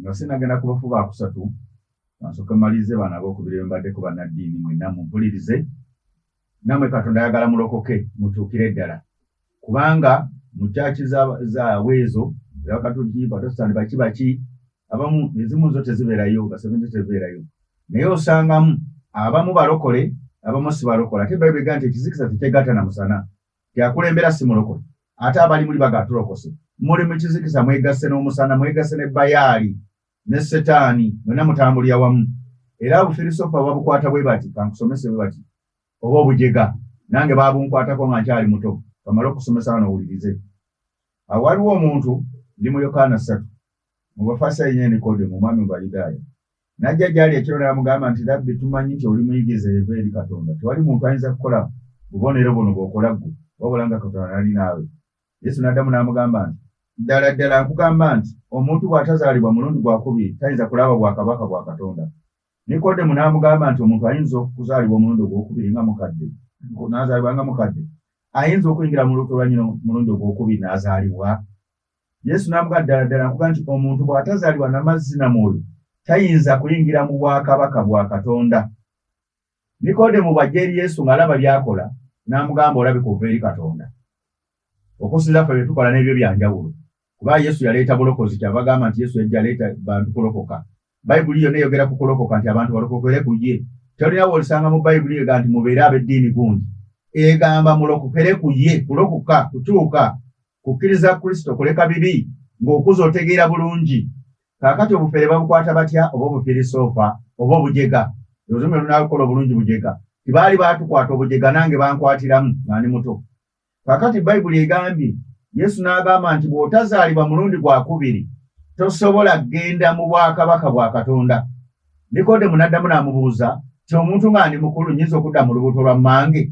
Nga sinagenda ku bafu bakusatu, kansooke mmalirize bano abookubiri be mbaddeko. Bannaddiini mwenna mumpulirize, nammwe Katonda ayagala mulokoke mutuukire ddala, kubanga mu kyaki zaabwe ezo ez'Abakatuliki, Protestant, baki baki, abamu ezimu zo tezibeerayo, baseventy tezibeerayo, naye osangamu abamu balokole, abamu si balokole. Ate Bayibuli egamba nti ekizikiza tekyegatta na musana. Tyakulembera si mulokole, ate abali muli baga tulokose. Muli mu kizikiza, mwegasse n'omusana, mwegasse ne Bayaali ne Setaani, mwena mutambulira wamu. Era obufilosofa babukwata bwe bati, kankusomese bwe bati, oba obujega, nange baabunkwatako nga nkyali muto. Kamale okusomesa wano owulirize. Awo waliwo omuntu, ndi mu Yokaana 3, mu Bafalisaayo nye Nikodemu, omwami mu Bayudaaya. N'ajja gy'ali ekiro n'amugamba nti, Rabbi, tumanyi nti oli muyigiriza eva eri Katonda. Tewali muntu ayinza kukola bubonero buno bw'okola ggwe, wabula nga Katonda nali naawe. Yesu n'addamu n'amugamba nti, Ddala ddala nkugamba nti, omuntu bw'atazaalibwa mulundi gwa kubiri, tayinza kulaba bwakabaka bwa Katonda. Nikodemu n'amugamba nti, Omuntu ayinza okuzaalibwa omulundi ogw'okubiri nga mukadde, n'azaalibwa nga mukadde? Ayinza okuyingira mu lubuto lwa nnyina omulundi ogw'okubiri n'azaalibwa? Yesu n'amugamba, Ddala ddala nkugamba nti omuntu bw'atazaalibwa na mazzi na mwoyo, tayinza kuyingira mu bwakabaka bwa Katonda. Nikodemu bw'ajja eri Yesu ng'alaba by'akola, n'amugamba, Olabika ova eri Katonda. Okusinza ffe bye tukola n'ebyo bya njawulo. Kuba Yesu yaleeta bulokozi, kyava agamba nti Yesu yajja aleeta bantu kulokoka. Bayibuli yonna eyogera ku kulokoka nti abantu balokokere ku ye. Tolina w'olisanga mu Bayibuli egamba nti mubeere ab'eddiini gundi. Egamba mulokokere ku ye, kulokoka, kukyuka, kukkiriza Kristo, kuleka bibi, ng'okuze otegeera bulungi. Kaakati obufere babukwata batya, oba obufirisoofa, oba obujega? Oluzungu lunaalukola obulungi bujega. Tibaali baatukwata obujega, nange bankwatiramu nga ndi muto. Kaakati Bayibuli egambye, Yesu n'agamba nti bw'otazaalibwa mulundi gwa kubiri, tosobola kugenda mu bwakabaka bwa Katonda. Nikodemu n'addamu n'amubuuza nti, Omuntu nga ndi mukulu nnyinza okudda mu lubuto lwa mmange?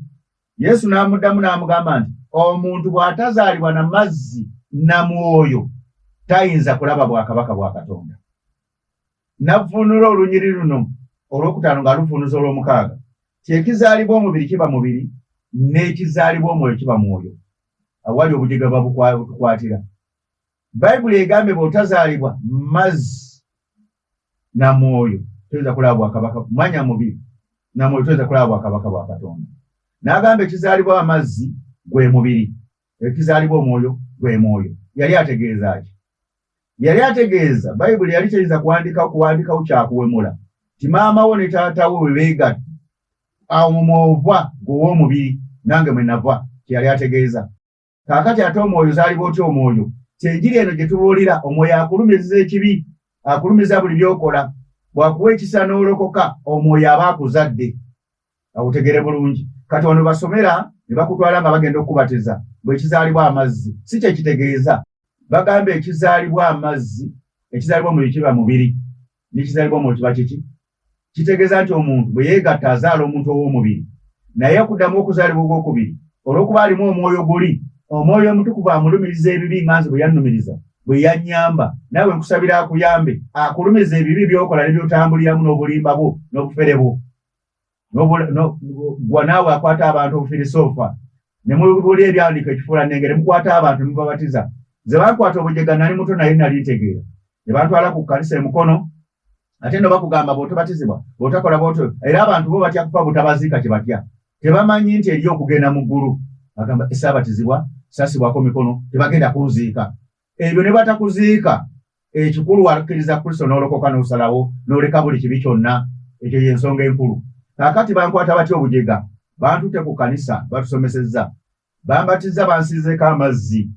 Yesu n'amuddamu n'amugamba nti, Omuntu bw'atazaalibwa na mazzi na mwoyo, tayinza kulaba bwakabaka bwa Katonda. N'avvuunula olunyiriri luno olwokutaano ng'aluvvuunuza olwomukaaga ti ekizaalibwa omubiri kiba mubiri, n'ekizaalibwa omwoyo kiba mwoyo. Awali obujega babutukwatira. Bayibuli egambye bw'otazaalibwa mazzi na mwoyo toyinza kulaba bwakabaka, manya mubiri na mwoyo toyinza kulaba bwakabaka bwa Katonda. N'agamba ekizaalibwa amazzi gwe mubiri, ekizaalibwa omwoyo gwe mwoyo. Yali ategeeza ki? Yali ategeeza Bayibuli yali teyinza kuwandikawo kuwandikawo kyakuwemula nti maama wo ne taata wo bwe beegatta awo mw'ova gwe ow'omubiri nange mwe nava, kye yali ategeeza. Kaakati ate omwoyo ozaalibwa otya omwoyo? Nti enjiri eno gye tubuulira, omwoyo akulumiza ekibi, akulumiza buli by'okola. Bw'akuwa ekisa n'olokoka, omwoyo aba akuzadde. Awo otegeere bulungi. Kati wano basomera ne bakutwala nga bagenda okukubatiza bwe ekizaalibwa amazzi si kye kitegeeza. Bagamba ekizaalibwa amazzi, ekizaalibwa omubiri kiba mubiri, n'ekizaalibwa omwoyo kiba kiki? Kitegeeza nti omuntu bwe yeegatta azaala omuntu ow'omubiri, naye okuddamu okuzaalibwa ogw'okubiri olw'okuba alimu omwoyo guli, omwoyo omutukuvu amulumiriza ebibi nga nze bwe yannumiriza, bwe yannyamba. Naawe nkusabira akuyambe akulumize ebibi by'okola ne by'otambuliramu n'obulimba bwo n'obufere bwo. Gwa naawe akwata abantu obufirisoofa ne mubuulira ebyawandiiko ekifuula nnenge ne mukwata abantu ne mubabatiza. Nze bankwata obujega nali muto naye nali ntegeera. Ne bantwala ku kkanisa e Mukono. Ate no bakugamba bw'otobatizibwa, bw'otakola bw'otyo, era abantu bo batya kufa butabaziika kye batya. Tebamanyi nti eriyo okugenda mu ggulu. Bagamba saabatizibwa, saasibwako mikono, tebagenda kunziika. Ebyo ne batakuziika, ekikulu wakkiriza Kristo n'olokoka n'osalawo n'oleka buli kibi kyonna. Ekyo y'ensonga enkulu. Kaakati bankwata batya obujega? Bantutte ku kkanisa, batusomesezza. Bambatizza, bansiizeeko amazzi.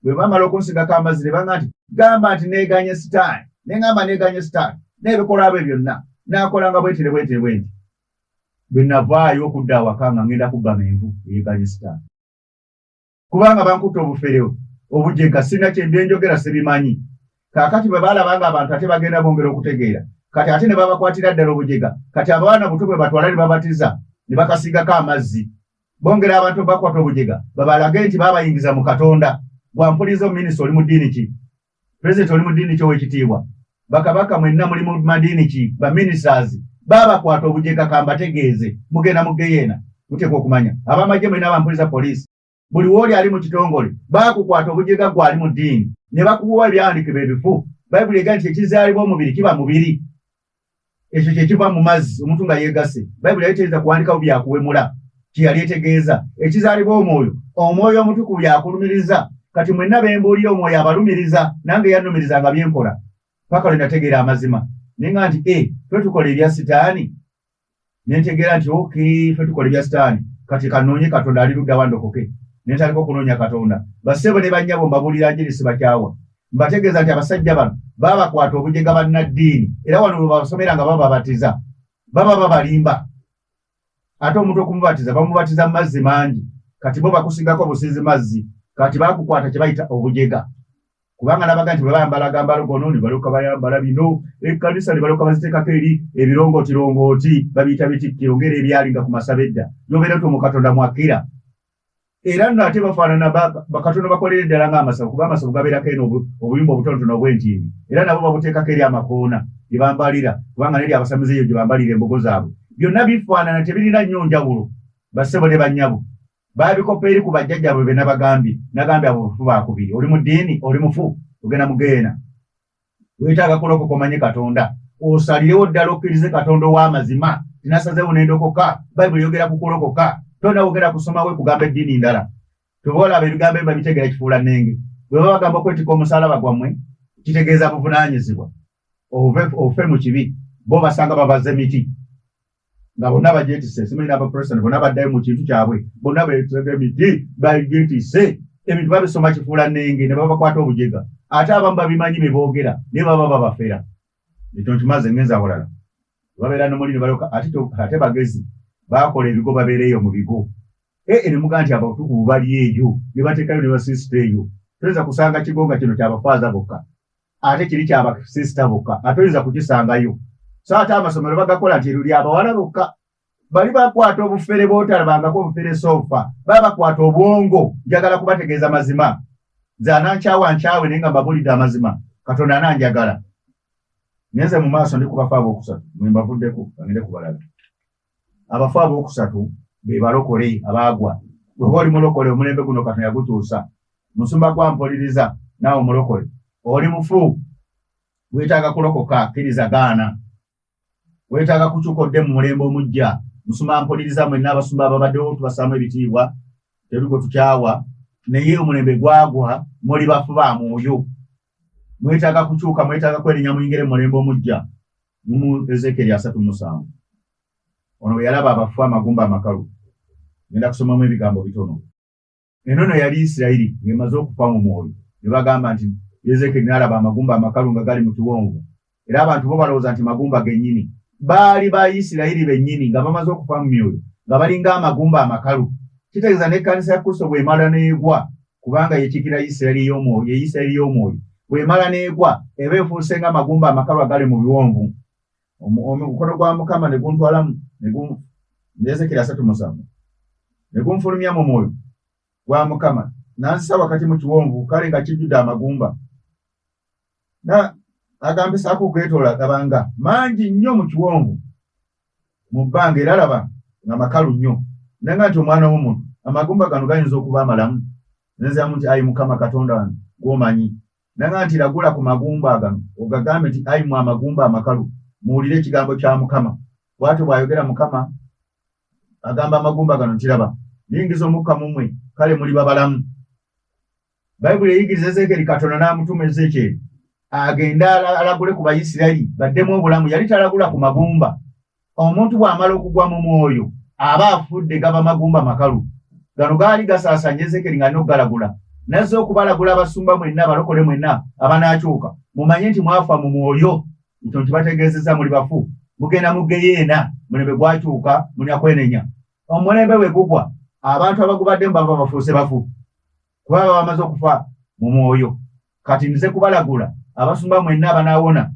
Bwe bamala okunsiigako amazzi ne bangamba nti, gamba nti neeganye sitaani. Ne ŋŋamba neeganye sitaani n'ebikolwa bye byonna. Naakolanga bwenti ne bwenti ne bwenti. Bwe navaayo okudda awaka nga ŋŋenda kubba menvu eyeeganye sitaani. Kubanga bankutte obufere obujega, sirina kye bye njogera sibimanyi. Kaakati bwe baalaba ng'abantu ate bagenda bongera okutegeera, kati ate ne babakwatira ddala obujega. Kati abaana buto bwe batwala ne babatiza ne bakasiigako amazzi. Bongera abantu bakwata obujega babalage nti babayingiza mu Katonda. Gwa mpuliriza omuminisita oli mu ddiini ki? Pulezidenti oli mu ddiini ki ow'ekitiibwa? Bakabaka mwenna muli mu madiini ki? Baministers babakwata obujega kambategeeze mugenda mu geyeena muteekwa okumanya. Abamagye mwenna bampuliza poliisi buli wooli ali mu kitongole bakukwata obujega gwe ali mu ddiini ne bakuwa ebyawandiikibwa ebifu Bayibuli ega nti ekizaalibwa omubiri kiba mubiri, ekyo kye kiva mu mazzi omuntu nga yeegase. Bayibuli yali teyinza kuwandikawo byakuwemula, kye yali etegeeza ekizaalibwa omwoyo, omwoyo omutukuvu yakulumiriza. Kati mwenna bembuulira omwoyo abalumiriza, nange yannumiriza nga byenkola paka lwe nategeera amazima naye nga nti e ffe tukola ebya sitaani, ne ntegeera nti ok ffe tukola ebya sitaani, kati kanoonye Katonda ali ludda wa ndokoke. Ne ntandika okunoonya Katonda. Bassebo ne bannyabo, mbabuulira njiri, sibakyawa, mbategeeza nti abasajja bano babakwata obujega bannaddiini, era wano bwe babasomera nga bababatiza baba babalimba. Ate omuntu okumubatiza bamubatiza mu mazzi mangi, kati bo bakusigako busiizi mazzi, kati bakukwata kye bayita obujega. Kubanga nabaga nti bwe bayambala agambalo gono ne balyoka bayambala bino, ekkanisa ne balyoka baziteekako eri ebirongootirongooti, babiyita bitikkiro ng'era ebyali nga ku masabo edda, gy'obeera nti omwo Katonda mwakkira. Era nno ate bafaanana bakatono bakolera eddala ng'amasabo, kuba amasabo gabeerako eno obuyumba obutonotono obw'entimbi, era nabo babuteekako eri amakoona gye bambalira, kubanga neri abasamize eyo gye bambalira embogo zaabwe. Byonna bifaanana, tebirina nnyo njawulo. Bassebo ne bannyabo, baabikopa eri ku bajjajjaabwe be nabagambye. Nagambye abo bafu baakubiri. Oli mu ddiini, oli mufu, ogenda mu geena. Weetaaga kulokoka omanye Katonda, osalirewo ddala okkirize Katonda ow'amazima. Tinasazeewo ne ndokoka. Bayibuli eyogera ku kulokoka, tolina wogenda kusomawo ekugamba eddiini ndala. Kyova olaba ebigambo ebyo babitegeera kifuula nnenge. Bwe baba bagamba okwetikka omusaalaba gwammwe, kitegeeza buvunaanyizibwa, ofe mu kibi. Bo basanga babaze miti nga bonna bagyetise, simanyi n'abaprotestant bonna baddayo mu kintu kyabwe, bonna beetega emiti bagyetise. Ebintu babisoma kifuula nnenge ne babakwata obujega. Ate abamu babimanyi bye boogera, naye baba babafera. Ekyo nkimaze, ngenza awalala. Babeera nomuli ne balyoka ate bagezi bakola ebigo, babeera eyo mu bigo. Ee, ne mugaa nti abatukuvu bali eyo, ne bateekayo ne basiisita eyo. Toyinza kusanga kigo nga kino kyabafaaza bokka, ate kiri kyabasisita bokka, ate oyinza kukisangayo. So ate amasomero bagakola nti eryo lyabawala bokka. Bali bakwata obufere bwotalabangako, obufere sofa, baba bakwata obwongo. Njagala kubategeeza mazima. Nze anankyawa nkyawe, naye nga mbabulidde amazima. Katonda ananjagala. Ngenze mu maaso, ndi ku bafu abookusatu, mwe mbavuddeko bagende ku balala. Abafu abookusatu be balokole abaagwa. Bw'oba oli mulokole, omulembe guno Katonda yagukyusa. Musumba gwampoliriza, naawe omulokole oli mufu, weetaaga kulokoka, kkiriza gaana, weetaaga kukyuka odde mu mulembe omuggya. Musumba mpuliriza, mwenna abasumba ababaddewo tubasaamu ebitiibwa, terugo tukyawa, naye omulembe gwagwa, muli bafu ba mwoyo, mwetaaga kukyuka, mwetaaga kwerinya muyingire mu mulembe omuggya. Mu Ezekyeri 37, ono bwe yalaba abafu amagumba amakalu, ngenda kusomamu ebigambo bitono. Eno no yali Isirayiri ng'emaze okufa mu mwoyo, ne bagamba nti Yezekeri n'alaba amagumba amakalu nga gali mu kiwonvu, era abantu bo balowooza nti magumba gennyini. Baali ba Isirayiri bennyini nga bamaze okufa mu myoyo, nga balinga amagumba amakalu. Kitegeeza n'ekkanisa ya Kristo bw'emala n'egwa, kubanga yekiikira Isirayiri y'omwoyo, ye Isirayiri y'omwoyo, bw'emala n'egwa eba efuuse ng'amagumba amakalu agali mu biwonvu. Omukono gwa Mukama ne guntwala ne Ezekeri 37, ne gunfulumya mu mwoyo gwa Mukama, n'anzisa wakati mu kiwonvu, kale nga kijjudde amagumba. Agambisaako okwetoola, laba nga mangi nnyo mu kiwonvu mu bbanga, era laba nga makalu nnyo. Nanga nti, omwana w'omuntu, amagumba gano gayinza okuba amalamu? Nenziramu nti, ayi Mukama Katonda wange, gw'omanyi. Nanga nti, lagula ku magumba gano, ogagambe nti, ayi mwe amagumba amakalu, muwulire ekigambo kya Mukama. Bw'atyo bw'ayogera Mukama, agamba amagumba gano nti, laba, niyingiza omukka mu mmwe, kale muliba balamu. Bayibuli eyigiriza Ezeekyeri, Katonda n'amutuma Ezeekyeri agende alagule ku Bayisirayiri baddemu obulamu. Yali talagula ku magumba. Omuntu bw'amala okugwa mu mwoyo aba afudde, gaba magumba makalu. Gano gaali gasaasanye, Ezeekyeri ng'alina okugalagula. Nazze okubalagula abasumba mwenna, abalokole mwenna abanaakyuka, mumanye nti mwafa mu mwoyo. Ekyo nkibategeezezza, muli bafu, mugenda mu geyeena. Mulembe gwakyuka, mulina kwenenya. Omulembe bwe gugwa, abantu abagubaddemu baba bafuuse bafu, kuba baba bamaze okufa mu mwoyo. Kati nze kubalagula abasumba mwenna abanaawona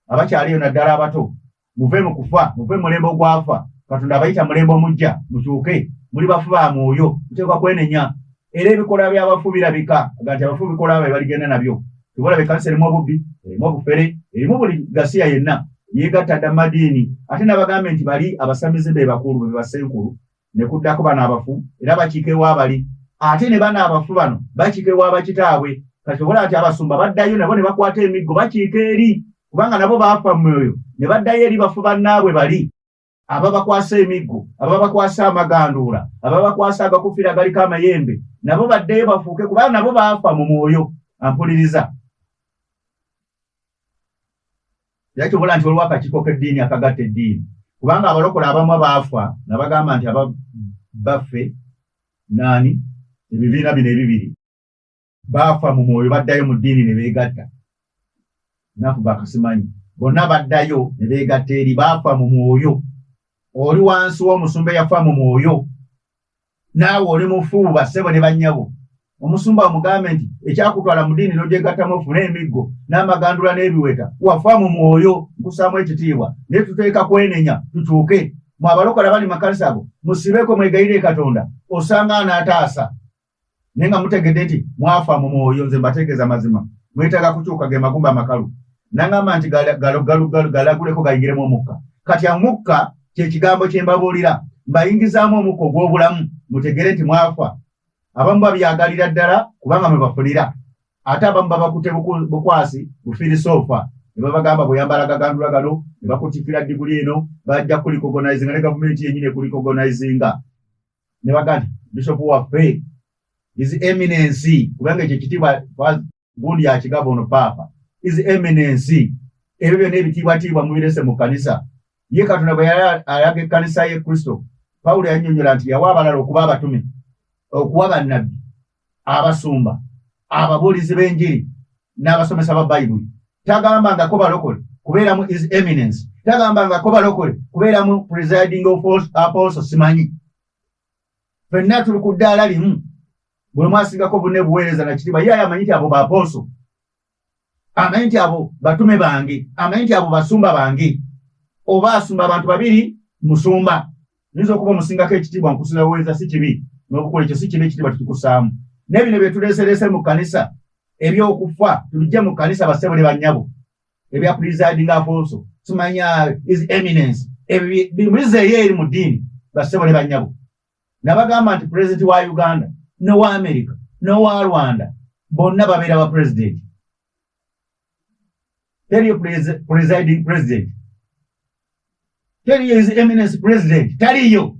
abakyali eyo, naddala abato, muve mu kufa, muve mu mulembe ogwafa. Katonda abayita mulembe omuggya, mukyuke. Muli bafu ba mwoyo, muteekwa kwenenya. Era ebikolwa by'abafu birabika, aga nti abafu bikolwa bye baligenda nabyo. Tubalaba ekkanisa erimu obubbi, erimu obufere, erimu buli gasiya yenna, yeegatta dda mu madiini. Ate n'abagambe nti bali abasamize be bakulu, be basenkulu, ne kuddako bano abafu, era bakiika ewa bali. Ate ne bano abafu bano bakiika ewa bakitaabwe. Kati obola nti abasumba baddayo nabo ne bakwata emiggo, bakiika eri, kubanga nabo baafa mu mwoyo, ne baddayo eri bafu bannaabwe bali ababakwasa emiggo, ababakwasa amaganduula, ababakwasa agakufiira agaliko amayembe, nabo baddeyo bafuuke, kubanga nabo baafa mu mwoyo. Ampuliriza? Era kyobola nti waliwo akakiiko k'eddiini akagatta eddiini, kubanga abalokole abamu baafa nabagamba nti aba baffe naani ebibiina bino ebibiri baafa mu mwoyo, baddayo mu ddiini ne beegatta. Naku bakasimanyi bonna baddayo ne beegatta eri, baafa mu mwoyo. Oli wansi w'omusumba eyafa mu mwoyo, naawe oli mufu. Bassebo ne bannyabo, omusumba omugambe nti ekyakutwala mu ddiini n'ogyegattamu ofune emiggo n'amagandula n'ebiweta, wafa mu mwoyo. Nkusaamu ekitiibwa, naye tuteeka kwenenya tukyuke. Mwe abalokola bali makanisa ago, musibeko, mwegayirire Katonda, osanga anaataasa. Naye nga mutegedde nti mwafa mu mwoyo, nze mbategeeza mazima, mwetaaga kukyuka. Ge magumba amakalu nangamba nti galaguleko gayingiremu omukka. Kati omukka kyekigambo kye mbabuulira, mbayingizaamu omukka ogw'obulamu, mutegere nti mwafa. Abamu babyagalira ddala kubanga mwe bafunira, ate abamu babakute bukwasi bufirisoofa ne babagamba bweyambala gagandula gano ne bakutikkira diguli eno, bajja kulikogonizinga ne gavumenti yenyini ekulikogonizinga ne baga nti bishopu waffe, His Eminence, kubanga ekyo ekitiibwa gundi yakigaba ono paapa, His Eminence. Ebyo byonna ebitiibwatiibwa mubirese mu kkanisa. Ye Katonda bwe yali alaga ekkanisa ye Kristo, Pawulo yannyonnyola nti yawa abalala okuba abatume, okuwa bannabbi, abasumba, ababuulizi b'enjiri n'abasomesa ba Bayibuli. Tagambangako balokole kubeeramu His Eminence, tagambangako balokole kubeeramu presiding apostle. Simanyi, ffenna tuli ku ddaala limu, buli omu asingako bunne buweereza na kitiibwa. Ye amanyi nti abo ba apostle, amanyi nti abo batume bange, amanyi nti abo basumba bange. Oba asumba abantu babiri, musumba nyinza okuba omusingako ekitiibwa, nkusinga buweereza, si kibi n'okukola ekyo, si kibi, ekitiibwa tukikusaamu. Naye bino bye tuleesereese mu kkanisa ebyokufa, tubijje mu kkanisa, bassebo ne bannyabo. Ebya presiding apostle, simanya His Eminence, ebyo bimulizeeyo eri mu ddiini, bassebo ne bannyabo. Nabagamba nti pulezidenti wa Uganda nowa America nowa Rwanda bonna babeera ba pulezidenti. Teriyo presiding president, teriyo His Eminence president, taliyo.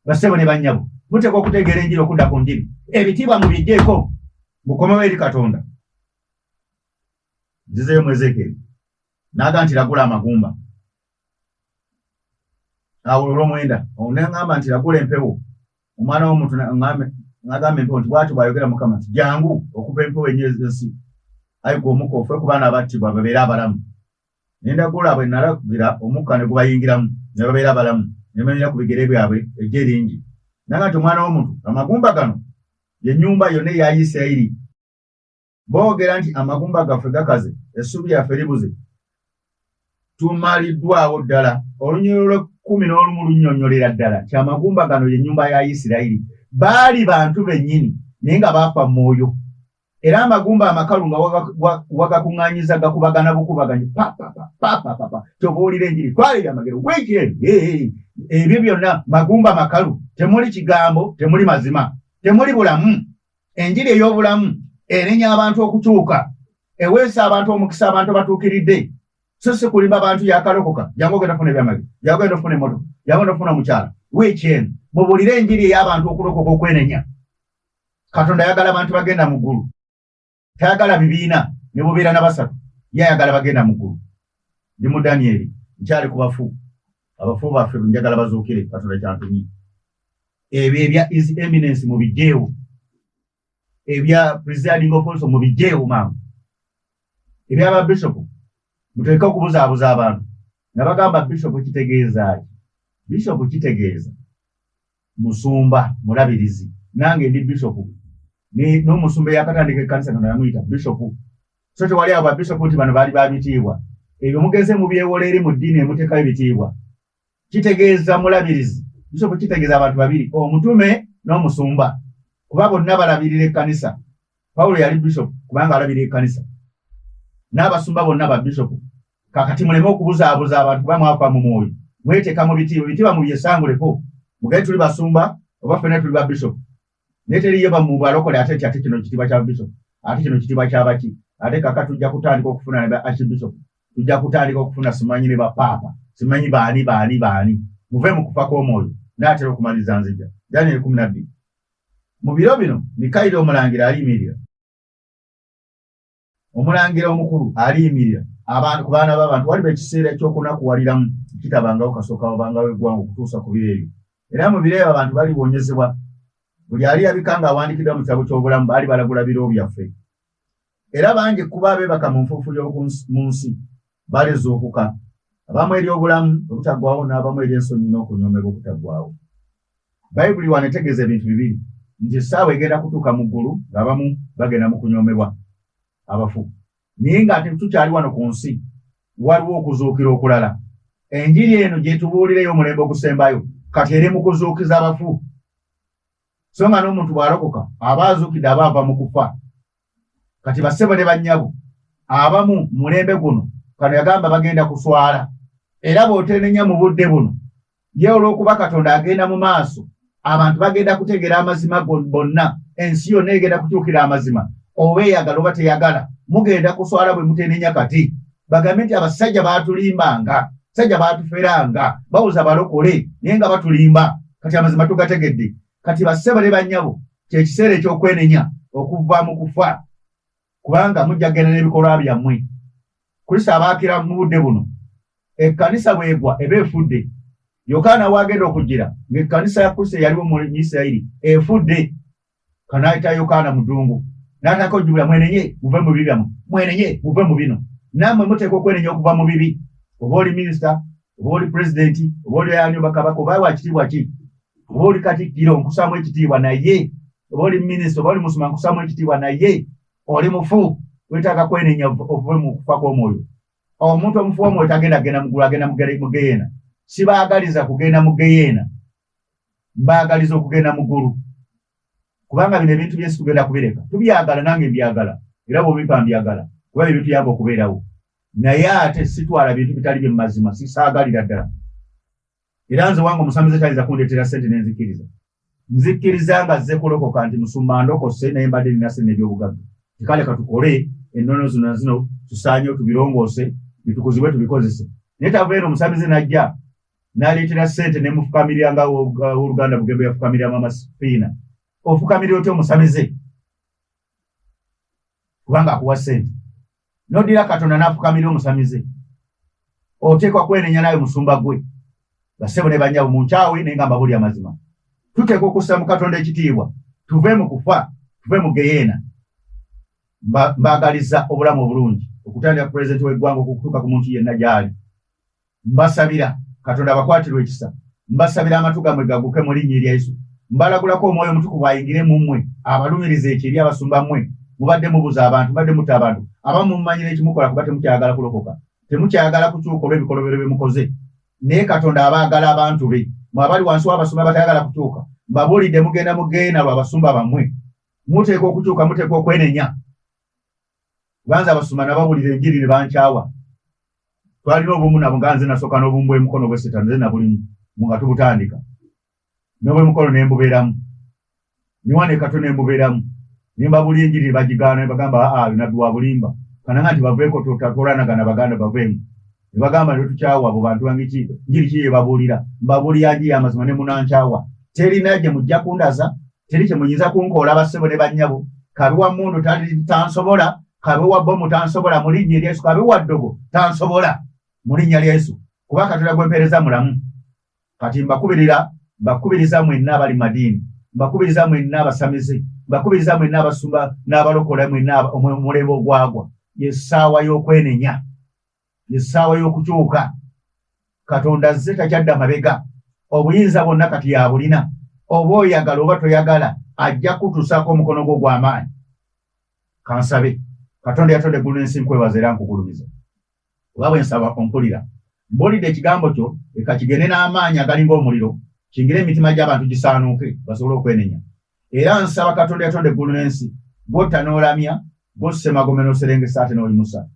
Bassebo ne bannyabo, muteekwa okutegeera enjiri, okudda ku njiri. Ebitiibwa mubijjeeko, mukomewo eri Katonda. Nzizeyo mu Ezekyeri, n'aga nti lagula amagumba. Awo olwomwenda neŋŋamba nti lagula empewo, omwana w'omuntu. N'agamba empewo nti bw'atyo bw'ayogera Mukama nti jangu okuva empewo enyo ensi, ayi gwe omukka, ofe ku baana abattibwa babeere abalamu. Ne ndagula, bwe nalagira omukka ne gubayingiramu ne babeera abalamu, ne bamira ku bigere byabwe ejje eringi. Naga nti omwana w'omuntu, amagumba gano ye nnyumba yonna eya Isirayiri. Boogera nti amagumba gaffe gakaze, essuubi lyaffe libuze, tumaliddwawo ddala. Olunyiriri lw'e11 lunnyonnyolera ddala nti amagumba gano y'ennyumba ya Isirayiri. Baali bantu bennyini, naye nga baafa mu mwoyo. Era amagumba amakalu nga wagakuŋŋaanyiza gakubagana bukubaganyi papapapapapa. Kyoba owulira enjiri, twala ebyamagero, wiiki ebyo byonna magumba makalu, temuli kigambo, temuli mazima, temuli bulamu. Enjiri ey'obulamu enenya abantu okukyuka, eweesa abantu omukisa, abantu batuukiridde, so si kulimba bantu yakalokoka, jangu ogenda okufuna ebyamagero, jangu ogenda okufuna emmotoka, jangu ogenda okufuna omukyala. Wiiki eno mubulire enjiri ey'abantu okulokoka, okwenenya. Katonda ayagala abantu bagenda mu ggulu, tayagala bibiina ne bubeera na basatu, ye ayagala bagenda mu ggulu. Ndi mu Danyeri, nkyali ku bafu. Abafu baffe njagala bazuukire, Katonda kyantumye. Ebyo ebya His Eminence mubijjeewo, ebya presiding apostle mubijjeewo mangu, ebyaba bishopu muteeke okubuzaabuza abantu. Nabagamba bishopu kitegeeza ki? Bishopu kitegeeza musumba, mulabirizi. Nange ndi bishopu, n'omusumba eyakatandika ekkanisa kano yamuyita bishopu. So tewali abo babishopu nti bano baali babitiibwa. Ebyo mugenze mubyewola eri mu ddiini emuteekayo ebitiibwa. Kitegeeza mulabirizi. Bishopu kitegeeza abantu babiri, omutume n'omusumba, kuba bonna balabirira ekkanisa. Pawulo yali bishopu kubanga alabirira ekkanisa, n'abasumba bonna ba bishopu. Kakati muleme okubuzaabuza abantu, kuba mwafa mu mwoyo, mweteeka mu bitiibwa. Ebitiibwa mubyesanguleko, mugende tuli basumba oba ffenna tuli ba bishopu. Naye teriyo bamu balokole ate nti ate kino kitiibwa kya bishopu. Ate kino kitiibwa kyabaki? Ate kaka tujja kutandika okufuna ne ba archbishop, tujja kutandika okufuna simanyi ne bapaapa, simanyi baani baani baani. Muve mu kufa kw'omwoyo. Naatera okumaliriza, nzija Daniel 12. Mu biro bino Mikayiri omulangira aliyimirira, omulangira omukulu aliyimirira abantu ku baana b'abantu. Waliba ekiseera eky'okunakuwaliramu kitabangawo kasooka wabangawo eggwanga okutuusa ku biro ebyo. Era mu biro ebyo abantu baliwonyezebwa, buli alirabika ng'awandiikiddwa mu kitabo ky'obulamu. Baali balagula biro byaffe. Era bangi kuba abeebaka mu nfuufu y'omu nsi balizuukuka, abamu eri obulamu obutaggwaawo n'abamu eri ensonyi n'okunyoomebwa okutaggwaawo. Bayibuli wano etegeeza ebintu bibiri, nti essaawa egenda kutuuka mu ggulu ng'abamu bagenda mu kunyoomebwa, abafu, naye nga tukyali wano ku nsi waliwo okuzuukira okulala. Enjiri eno gye tubuulira ey'omulembe ogusembayo kati eri mu kuzuukiza abafu, so nga n'omuntu bw'alokoka aba azuukidde, aba ava mu kufa. Kati bassebo ne bannyabo, abamu mu mulembe guno kano yagamba bagenda kuswala. Era bw'otenenya mu budde buno, ye olw'okuba Katonda agenda mu maaso, abantu bagenda kutegeera amazima bonna, ensi yonna egenda kukyukira amazima, oba eyagala oba teyagala. Mugenda kuswala bwe mutenenya kati. Bagambe nti abasajja baatulimbanga, sajja baatuferanga, bawoza balokole naye nga batulimba. Kati amazima tugategedde. Kati bassebo ne bannyabo, kyekiseera eky'okwenenya okuva mu kufa, kubanga mujja kugenda n'ebikolwa byammwe. Kristo abaakira mu budde buno. Ekkanisa bw'egwa eba efudde. Yokaana waagenda okugira ng'ekkanisa ya Kristo eyaliwo mu Isirayiri efudde, kanaayita Yokaana mu ddungu n'atandika okujubula, mwenenye muve mu bibi byammwe, mwenenye muve mu bino. Nammwe muteekwa okwenenya okuva mu bibi. Oba oli minisita, oba oli pulezidenti, oba oli ani, oba kabaka, oba wa kitiibwa ki, oba oli katikkiro, nkusaamu ekitiibwa, naye oba oli minisita, oba oli musumba, nkusaamu ekitiibwa, naye oli mufu, wetaaga kwenenya ove mu kufa kw'omwoyo. Omuntu omufu w'omwoyo tagenda genda mu ggulu, agenda mu geyeena. Sibaagaliza kugenda mu geyeena, mbaagaliza okugenda mu ggulu, kubanga bino ebintu byensi tugenda kubireka. Tubyagala, nange mbyagala, era bwobimpa mbyagala, kuba bye bituyamba okubeerawo, naye ate sitwala bintu bitali bye mazima, sisaagalira ddala. Era nze wange omusamize tayinza kundeetera ssente nenzikiriza. Nzikkiriza nga zze kulokoka nti musumba ndokose, naye mbadde nina ssente n'ebyobugagga, tikale katukole ennono zino na zino, tusaanyewo tubirongoose bitukuzibwe tubikozese. Naye tava eno omusamize najja naleetera ssente nemufukamirira nga oluganda Bugembe yafukamirira mama Fiina. Ofukamirira otya omusamize kubanga akuwa ssente, noddira Katonda n'afukamira omusamize? Oteekwa kwenenya nawe musumba gwe. Bassebo ne bannyabo, munkyawe, naye nga mbabuulira amazima. Tuteekwa okussa mu Katonda ekitiibwa, tuve mu kufa, tuve mu geyeena. Mbaagaliza obulamu obulungi, okutandika ku pulezidenti w'eggwanga okutuuka ku muntu yenna gy'ali. Mbasabira Katonda abakwatirwe ekisa. Mbasabira amatu gammwe gaguke mu linnya erya Yesu. Mbalagulako Omwoyo Omutukuvu ayingire mu mmwe, abalumiriza ekibi. Abasumba mmwe mubadde mubuza abantu, mubadde mutta abantu. Abamu mumanyira ekimukola kuba temukyayagala kulokoka, temukyayagala kukyuka olw'ebikolobero bye mukoze. Naye Katonda abaagala abantu be. Mwe abali wansi w'abasumba abatayagala kukyuka, mbabuulidde, mugenda mu geyeena lwa basumba bammwe. Muteekwa okukyuka, muteekwa okwenenya. Kubanza abasumba nababulira enjiri ne bankyawa. Twalina obumu nabo, nga nze nasooka n'obumu bw'emukono bw'esseta, nze nabulimu mu nga tubutandika n'obw'emukono ne mbubeeramu, ne wano e Katwe ne mbubeeramu, ne mbabulira enjiri ne bagigaana, ne bagamba aa nabbi wa bulimba. Kananga nti baveeko, tolwanagana baganda, baveemu. Ne bagamba ne tukyawa abo bantu bange, ki njiri ki yebabuulira? Mbabuulira njiri y'amazima ne munankyawa. Terina gye mujja kundaza, teri kye muyinza kunkoola. Bassebo ne bannyabo, kabe wa mmundu tansobola, kabe wa bbomu tansobola mu linnya erya Yesu, kabe wa ddogo tansobola mu linnya lya Yesu, kuba Katonda gwe mpeereza mulamu. Kati mbakubirira, mbakubiriza mwenna abali mu madiini, mbakubiriza mwenna abasamize, mbakubiriza mwenna abasumba n'abalokola mwenna omulembe ogwagwa, y'essaawa y'okwenenya, y'essaawa y'okukyuka. Katonda azze, takyadda mabega. Obuyinza bwonna kati yabulina. Oba oyagala oba toyagala, ajja kutuusaako omukono gwo ogw'amaanyi. Kansabe. Katonda yatonda eggulu n'ensi, nkwebaza era nkugulumiza. Oba bwe nsaba ompulira. Mbuulidde ekigambo kyo, leka kigende n'amaanyi agalinga omuliro, kiyingire emitima gy'abantu gisaanuuke basobole okwenenya. Era nsaba Katonda yatonda eggulu n'ensi, gw'otta n'olamya, gw'ossa emagombe n'oserengesa ate n'oyimusa,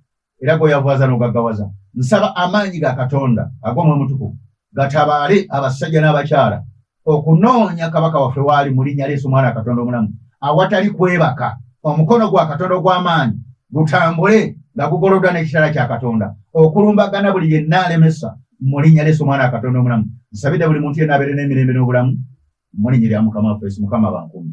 era gw'oyavuwaza n'ogaggawaza. Nsaba amaanyi ga Katonda ag'Omwoyo Omutukuvu gatabaale abasajja n'abakyala okunoonya Kabaka waffe waali mu linnya lya Yesu, Omwana wa Katonda omulamu, awatali kwebaka. Omukono gwa Katonda ogw'amaanyi gutambule nga gugoloddwa n'ekitala kya Katonda okulumbagana buli yenna alemesa mu linnya lya Yesu omwana wa Katonda omulamu. Nsabidde buli muntu yenna abeere n'emirembe n'obulamu mu linnya lya Mukama waffe Yesu. Mukama abankuume.